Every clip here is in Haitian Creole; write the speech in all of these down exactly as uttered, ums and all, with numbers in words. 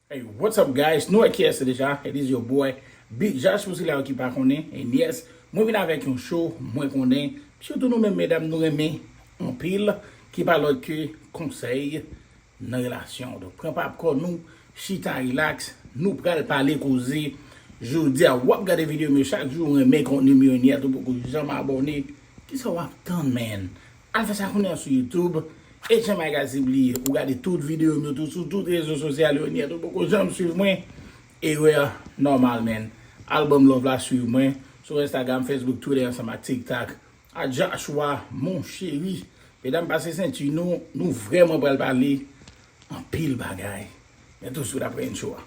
Hey, what's up, guys? Nou wè kiyès se deja. It is your boy, Big Josh, pou sila yo ki pa konnen. And yes, mwen vin avèk yon show, mwen konnen. Sitou nou menm, medam, nou renmen anpil, ki pa lòt ke konsèy nan relasyon. Donk, pran popcorn nou, chita, relax, nou pral pale koze. Jodi a, w ap gade videyo m yo chak jou, ou renmen kontni m yo, and yet ou poko janm abòne. Kisa w ap tann, man? Al fè sa kounye a sou YouTube. H M I Gazib li ye. Ou gade tout videyo m yo tou sou tout rezo sosyal yo, and yet ou poko janm swiv mwen. Erè nòmal, man. Al ban m love la, swiv mwen sou Instagram, Facebook, Twitter, ansanm ak TikTok. A Joshua, mon chéri. Medam, pase senti nou, nou vrèman pral pale anpil bagay. Men tou swit apre intro a.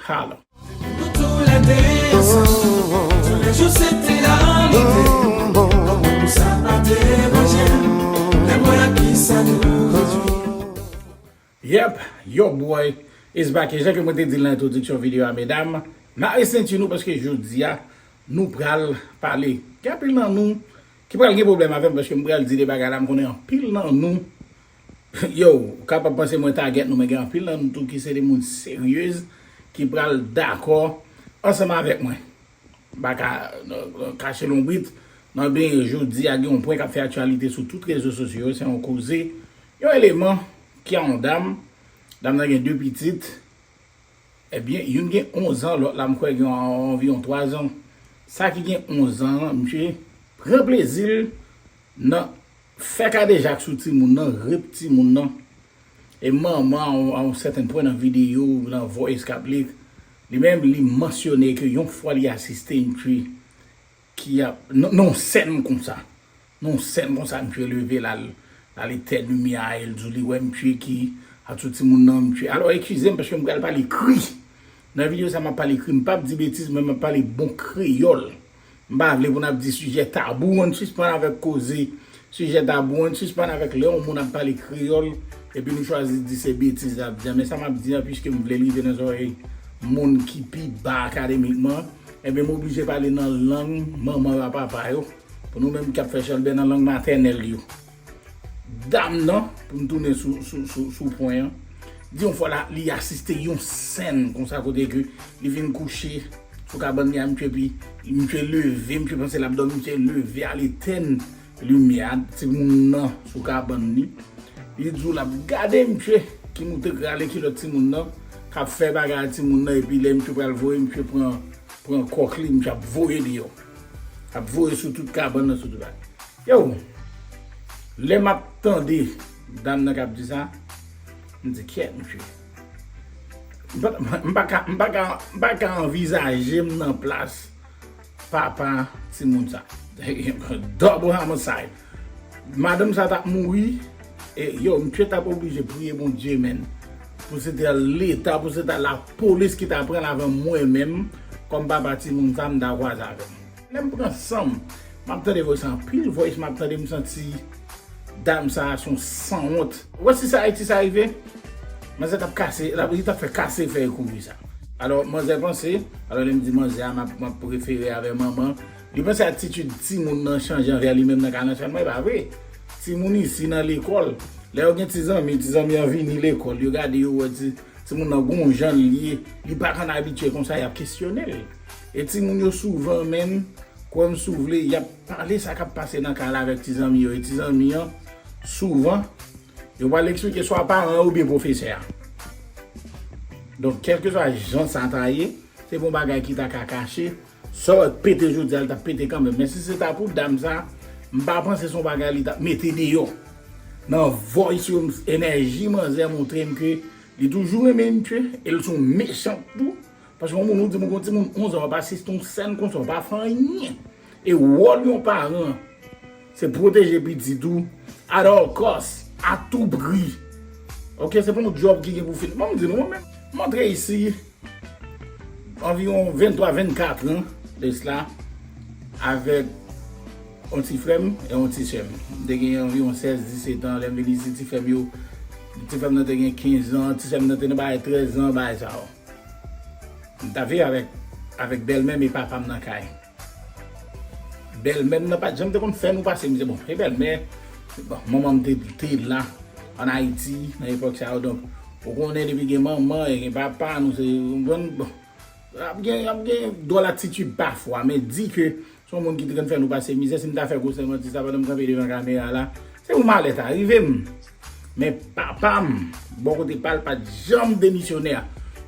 Holla. Nou toulède ansanm, toulèjou se te alite. Kòman pou sa pa deranje m, lè m wè ak kisa nou rejwi. Yep, your boy is back. E jan ke mwen te di l nan entwodiksyon videyo a, medam, mare senti nou paske jodi a, nou pral pale. Gen anpil nan nou ki pral gen pwoblèm avè m paske m pral di de bagay la, m konnen anpil nan nou, yo, ou kapab panse mwen tagèt nou, men gen anpil nan nou tou ki se de moun serye, ki pral dakò ansanm avèk mwen. M pa ka, euh, kache lonbrit. Nan ben, jodi a, gen yon pwen k ap fè aktyalite sou tout rezo sosyo yo. Se yon koze, yon eleman ki a yon dam. Dam nan gen de pitit. Ebyen, youn gen onz an, lòt la, m kwè, gen anviwon twa zan. Sa ki gen onz an an, misye pran plezi l nan fè kadejak sou timoun nan, rep timoun nan. E manman, a yon, a yon sèten pwen nan videyo, nan voice k ap li, li menm, li mansyone ke yon fwa li asiste misye ki ap, nan, nan yon sèn konsa. Nan yon sèn konsa, misye leve, l al, l al etèn limyè a, e l di w li wè misye ki ap sou timoun nan, misye. Alò, eskize m, paske m pral pale kri. Nan videyo sa, m ap pale kri. M p ap di betiz, men m ap pale bon kreyòl. M pa vle pou n ap di sijè tabou, ann sispann avèk koze sijè tabou, ann sispann avèk lè yon moun ap pale kreyòl, epi nou chwazi di se betiz l ap di a. Men sa m ap di a, piske m vle l rive nan zòrèy moun ki pi ba akademikman, ebyen, m oblije pale nan lang manman yo ak papa yo, pou nou menm ki ap fè chèlbè nan lang matènèl yo. Dam nan, pou m tounen sou, sou, sou, sou pwen an, di yon fwa la, li asiste yon sèn konsa kote ke li vin kouche sou kabann li a, misye, epi misye leve, misye panse l ap dòmi, misye leve al etèn limyè a, timoun nan sou kabann li. Li di w l ap gade misye ki moute rale kilòt timoun nan, k ap fè bagay a timoun nan, epi lè misye pral voye, misye pran, pran kòk li, misye ap voye deyò. Ap voye sou tout kabann nan, sou tout bagay. Yo, lè m ap tande dam nan k ap di sa, m di, "Kyèt, mesye." M pa, m pa ka, m pa ka, m pa ka anvizaje m nan plas papa timoun sa. Double homicide. Madanm sa t ap mouri, e yo, misye t ap oblije priye Bondye, men. Pou se te leta, pou se te lapolis ki ta pran l avan mwen menm, kòm papa timoun sa, m ta kwaze avè l. Lè m pran san m, m ap tande voice anpil, voice m ap tande, m santi dam sa a se yon sanwont. Ou wè si sa Ayiti sa rive, manzè t ap kase, li t ap fè kase fèy kouri sa. Alò, manzè panse, alò lè m di manzè a, m ap, m ap refere avè manman, li panse atitid timoun nan chanje anvè li menm nan ka nan chanm, e pa vre. Timoun isi nan lekòl, lè yo gen ti zanmi, ti zanmi an vini lekòl, yo gade yo wè ti, timoun nan gon jan l ye, li pa konn abitye konsa, y ap kesyone l. E timoun yo souvan menm, kwè m si w vle, y ap pale sa k ap pase nan kay la avèk ti zanmi yo. E ti zanmi an, souvan, yo pral eksplike swa paran an oubyen pwofesè a. Donk, kèlkeswa jan sa ta ye, se pa yon bagay ki ta ka kache. Sa w wè k pete jodi a, l t ap pete kanmenm. Men si se ta pou dam sa, m pa panse se yon bagay li t ap mete deyò. Nan voice yo, enèji manzè montre m ke li toujou renmen misye, e l se yon mechant tou. Paske yon moun ou di m gon timoun onz an, w ap asiste yon sèn konsa, w pa fè anyen. E wòl yon paran, se pwoteje pitit ou at all cost, a tou pri. Oke, se pa yon djòb ki gen pou fini. Bon, m di nou, mwen menm, m antre isi, anviwon venntwa, vennkat an de sila, avèk yon ti frè m e yon ti sè m. M te gen anviwon sèz, disèt an lè m vin isi, ti frè m yo, ti frè m nan te gen kenz an, ti sè m nan te nan bagay trèz an, bagay sa yo. M t ap viv avèk, avèk bèlmè m e papa m nan kay. Bèlmè m nan pa t janm te konn fè nou pase, m di, bon, e bèlmè, bon, manman m te, te la, ann Ayiti, nan epòk sa yo, donk, Ou konnen depi gen manman e gen papa, nou se, ou konprann? Bon, ap gen, ap gen dwòl atitid pafwa, men di ke se yon moun ki te konn fè nou pase mizè, si m ta fè gwosè manti sa pandan m kanpe devan kamera la, se pou malè ta rive m. Men papa m, bò kote pa l, pa t janm demisyonè.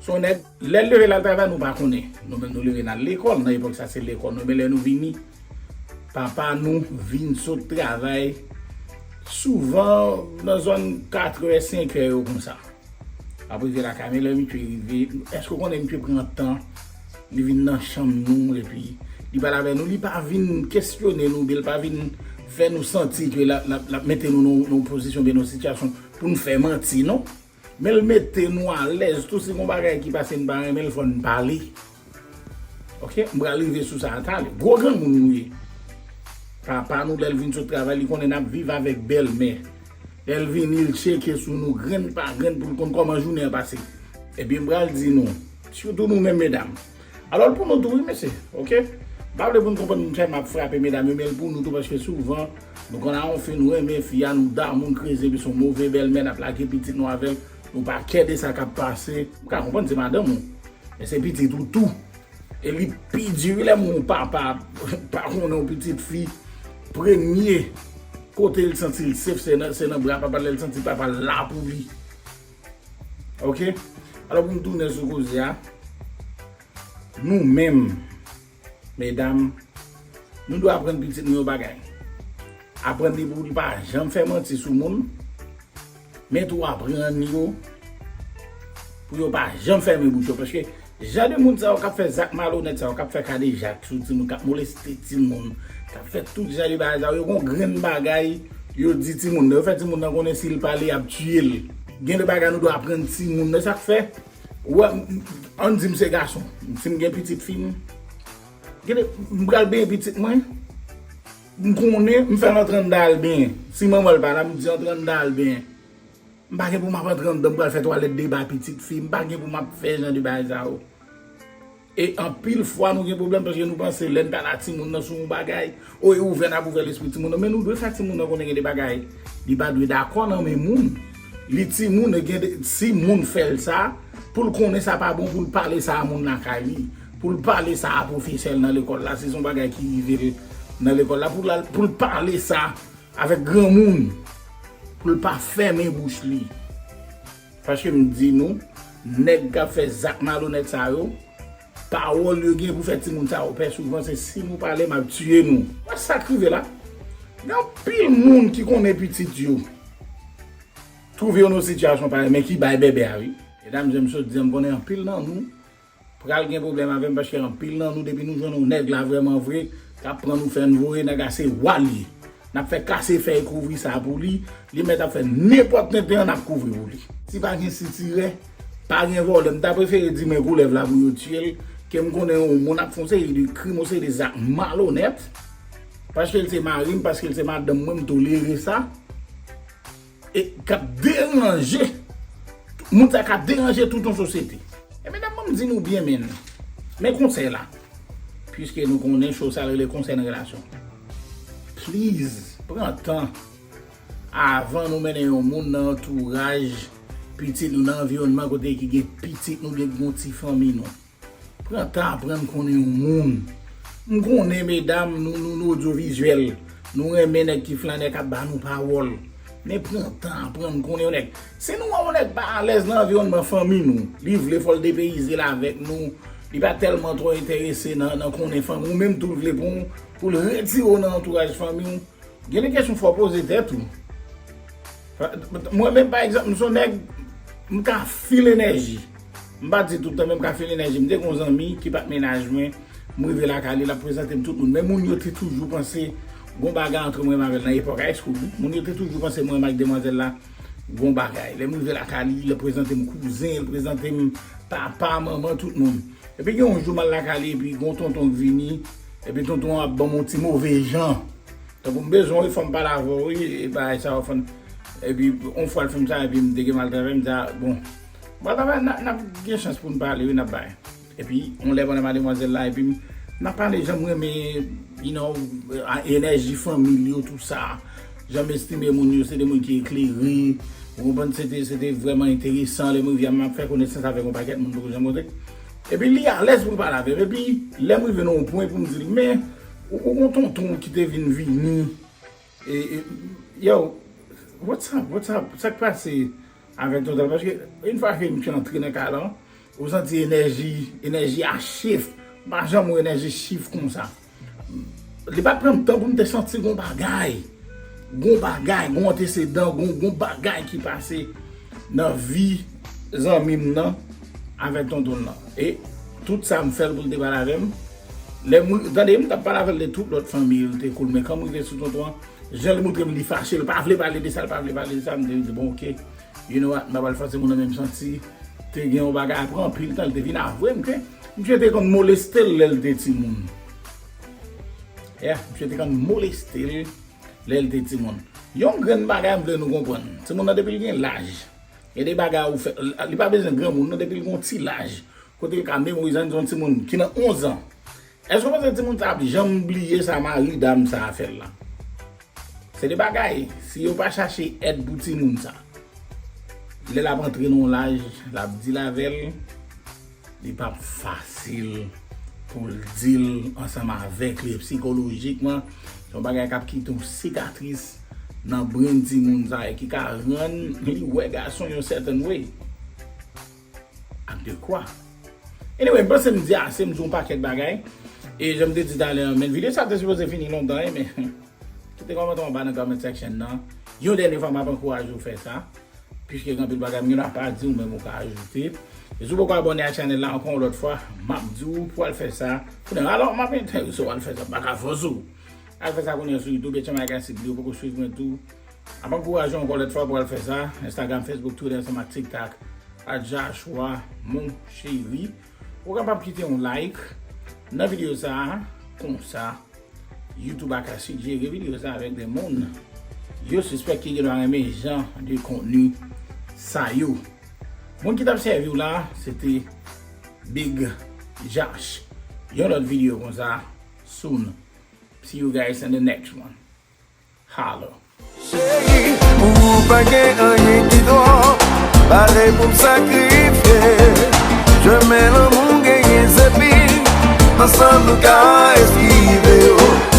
Se yon nèg, lè l leve l al travay, nou pa konnen. Nou menm nou leve n al lekòl, nan epòk sa se lekòl nou, men lè nou vini, papa nou vin sot travay souvan nan zòn katrè, senkè yo konsa. Ap rive lakay, men lè misye rive, èske w konnen misye pran tan, li vin nan chanm nou, epi li pale avè nou, li pa vin kesyone nou, oubyen li pa vin fè nou santi ke l ap, l ap, l ap mete nou nan, nan yon pozisyon, oubyen nan yon sitiyasyon pou n fè manti, non. Men l mete nou alèz tou, si gon bagay ki pase n pa renmen l, fò n pale. Ok, m pral rive sou sa a talè. Gwo granmoun nou ye. Papa nou, lè l vin sot travay, li konnen n ap viv avèk bèlmè. Lè l vini, l tcheke sou nou grenn pa grenn pou l konn kòman jounen an pase. Ebyen, m pral di nou, sitou nou menm medam. Alò, l pou nou tou, wi, mesye, ok? M pa vle pou n konprann m fè m ap frape medam yo, men l pou nou tou, paske souvan, nou konn a yon fi, nou renmen fi a, nou damou, n kreze, epi se yon move bèlmè, n ap lage pitit nou avè l, nou pa kè de sa k ap pase. M ka konprann se madanm ou, men se pitit ou tou. E li pi di wi lè moun papa pa konnen yon pitit fi, premye kote l santi l sef, se nan, se nan bra papa l, lè l santi papa l la pou li. Ok? Alò, pou m tounen sou koze a, nou menm, medam, nou dwe aprann pitit nou yon bagay. Aprann li pou li pa janm fè manti sou moun, men tou aprann yo pou yo pa janm fèmen bouch yo, paske jan de moun sa yo k ap fè zak malonèt sa yo, k ap fè kadejak sou timoun, k ap moleste timoun, k ap fè tout jan de bagay sa yo, yo gon grenn bagay yo di timoun nan. Yo fè timoun nan konnen si l pale, y ap tiye l. Gen de bagay nou dwe aprann timoun nan. Sa k fè, ou wè, m, m, ann di m se gason. Si m gen pitit fi m, gen de, m pral benyen pitit mwen, m konnen, m fè l antre anndan al benyen. Si manman l pa la, m di antre anndan al benyen. M pa gen pou m ap antre anndan, m pral fè twalèt de bay pitit fi, m pa gen pou m ap fè jan de bagay sa yo. E anpil fwa nou gen pwoblèm paske nou panse lè n pale a timoun nan sou yon bagay, o e ouvè n ap ouvè lespri timoun nan. Men nou dwe fè timoun nan konnen gen de bagay li pa dwe dakò nan men moun. Li timoun, e gen de, si moun fè l sa, pou l konnen sa pa bon, pou l pale sa a moun lakay li, pou l pale sa a pwofesè l nan lekòl la, si se yon bagay ki rive l nan lekòl la, pou l al, pou l pale sa avèk granmoun, pou l pa fèmen bouch li. Paske m di nou, nèg k ap fè zak malonèt sa yo, pawòl yo gen pou fè timoun sa yo pè souvan, se si nou pale, m ap tiye nou. Wè sa k rive la? Gen anpil moun ki konnen pitit yo twouve yo nan yon sitiyasyon parèy, men ki bay bèbè a, wi. Medam, jan m sot di a, m konnen anpil nan nou pral gen pwoblèm avè m, paske anpil nan nou, depi nou jwenn yon nèg la vrèman vre, k ap pran nou fè n voye, nèg la se wa l ye. N ap fè kase fèy kouvri sa pou li, li mèt ap fè nenpòt tenten an, n ap kouvri pou li. Si pa gen sitirè, pa gen vòlè. M ta prefere di men koulèv la pou yo tiye l, ke m konnen yon moun ap fè yon seri de krim, yon seri de zak malonèt, paske l se mari m, paske l se madanm mwen, m tolere sa. E k ap deranje, moun sa ka deranje tout yon sosyete. E medam, ban m di nou byen, men, men konsèy la, piske nou konnen cho sa rele konsèy nan relasyon. Please, pran tan avan nou mennen yon moun nan antouraj pitit nou, nan anviwònman kote ki gen pitit nou, gen yon ti fanmi nou. Pran tan aprann konnen yon moun. M konnen, medam, nou, nou, nou odyovizyèl. Nou renmen nèg ki flannè k ap ba nou pawòl. Men pran tan aprann konnen yon nèg. Si nou wè yon nèg pa alèz nan anviwònman fanmi nou, li vle fò l depeyize l avèk nou, li pa tèlman twò enterese nan, nan konnen fanmi w, menm tou l vle pou, pou l retire w nan antouraj fanmi w, gen de kesyon fò w poze tèt ou. Mwen menm, pa egzanp, m se yon nèg, m ka fil enèji. M pa di tout tan, men m ka fil enèji. M te gen yon zanmi ki pa t mennaj mwen, m rive lakay li, l ap prezante m tout moun. Men moun yo te toujou panse gon bagay antre mwen menm avè l nan epòk high school, wi. Moun yo te toujou panse mwen menm ak demwazèl la gon bagay. Lè m rive lakay li, l ap prezante m kouzen, l prezante m papa, manman, tout moun. Epi gen yon jou m al lakay li, epi gon tonton k vini, epi tonton an ap ban m yon ti move jan. Tankou m bezwen w, wi, fò m pale avè w, wi, e bagay sa yo, fò n, epi yon fwa l fè m sa, epi m te gen m al travay, m di, a, bon, m al travay, n a, n ap gen chans pou n pale, wi, n ap bay. Epi yon lè pandan mademwazèl la, epi m, n ap pale jan m renmen, you know, a, enèji fanmi l yo, tou sa, jan m estime moun yo se de moun ki eklere, Ou konprann, se te, se te vrèman enteresan. Lè m rive a, m ap fè konesans avèk yon pakèt moun m poko janm kontre. Epi li alèz pou l pale avè m. Epi lè m rive nan yon pwen pou m di l, men, ou, ou gon tonton ki te vin vini. E, e, yo, what's up, what's up? Sa k pase avèk tonton? Paske yon fwa ke misye antre nan kay lan, ou santi enèji, enèji a shift. M pa janm wè enèji shift konsa. Li pa t pran m tan pou m te santi gon bagay. Gon bagay, gon antesedan, gon, gon bagay ki pase nan vi zanmi m nan avèk tonton l lan. E tout sa m fè l pou l te pale avè m. Lè m, tande, m t ap pale avè l de tout lòt fanmi l te cool, men kan m rive sou tonton an, jan l montre m li fache, l pa vle pale de sa, l pa vle pale de sa, m te di, bon, oke, you know what, m pa pral fòse moun nan, men m santi te gen yon bagay apre anpil tan, l te vin avwe m ke misye te konn moleste l lè l te timoun. Yeah, misye te konn moleste l lè l te timoun. Yon grenn bagay m vle nou konprann. Timoun nan depi l gen laj, gen de bagay ou fè, li pa bezwen granmoun non, depi l gen yon ti laj. Kote l ka memorize, ann di yon timoun ki nan onz an. Èske w panse timoun sa ap janm bliye sa mari dam sa a fè l la? Se de bagay, si yo pa chache èd pou timoun sa, lè l ap antre nan yon laj, l ap deal avè l, li p ap fasil pou l deal ansanm avèk li sikolojikman. Se yon bagay k ap kite yon sikatris nan brenn timoun sa e ki ka rann li wè gason yon certain way. Ak de kwa. Anyway, m panse m di ase, m di yon pakèt bagay. E jan m te di talè an, men videyo sa te sipoze fini lontan, wi, men kite kòmantè anba nan comment section nan. Yon dènye fwa, m ap ankouraje w fè sa. Piske gen anpil bagay m gen dwa pa di w, men ou ka ajoute. E si w poko abòne ak chanèl la ankò yon lòt fwa, m ap di w pou w al fè sa. Kounye a, alò, m ap enterese w al fè sa, m pa ka fòse w. Al fè sa kounye a sou YouTube, Etchanm Akasik, si w poko swiv mwen tou. M ap ankouraje w ankò lòt fwa pou w al fè sa. Instagram, Facebook, Twitter, ansanm ak TikTok, at Joshua Mon Chéri. Ou kapab kite yon like nan videyo sa a, konsa YouTube a ka sijere videyo sa avèk de moun yo sispèk ki gen dwa renmen jan de kontni sa yo. Moun ki t ap sèvi w la, se te Big Josh. Yon lòt videyo konsa, soon. See you guys in the next one. Holla. Cheri, ou pa gen anyen ki twòp, pare pou m sakrifye. Chemen lanmou genyen sepi, ansanm nou ka eskive yo.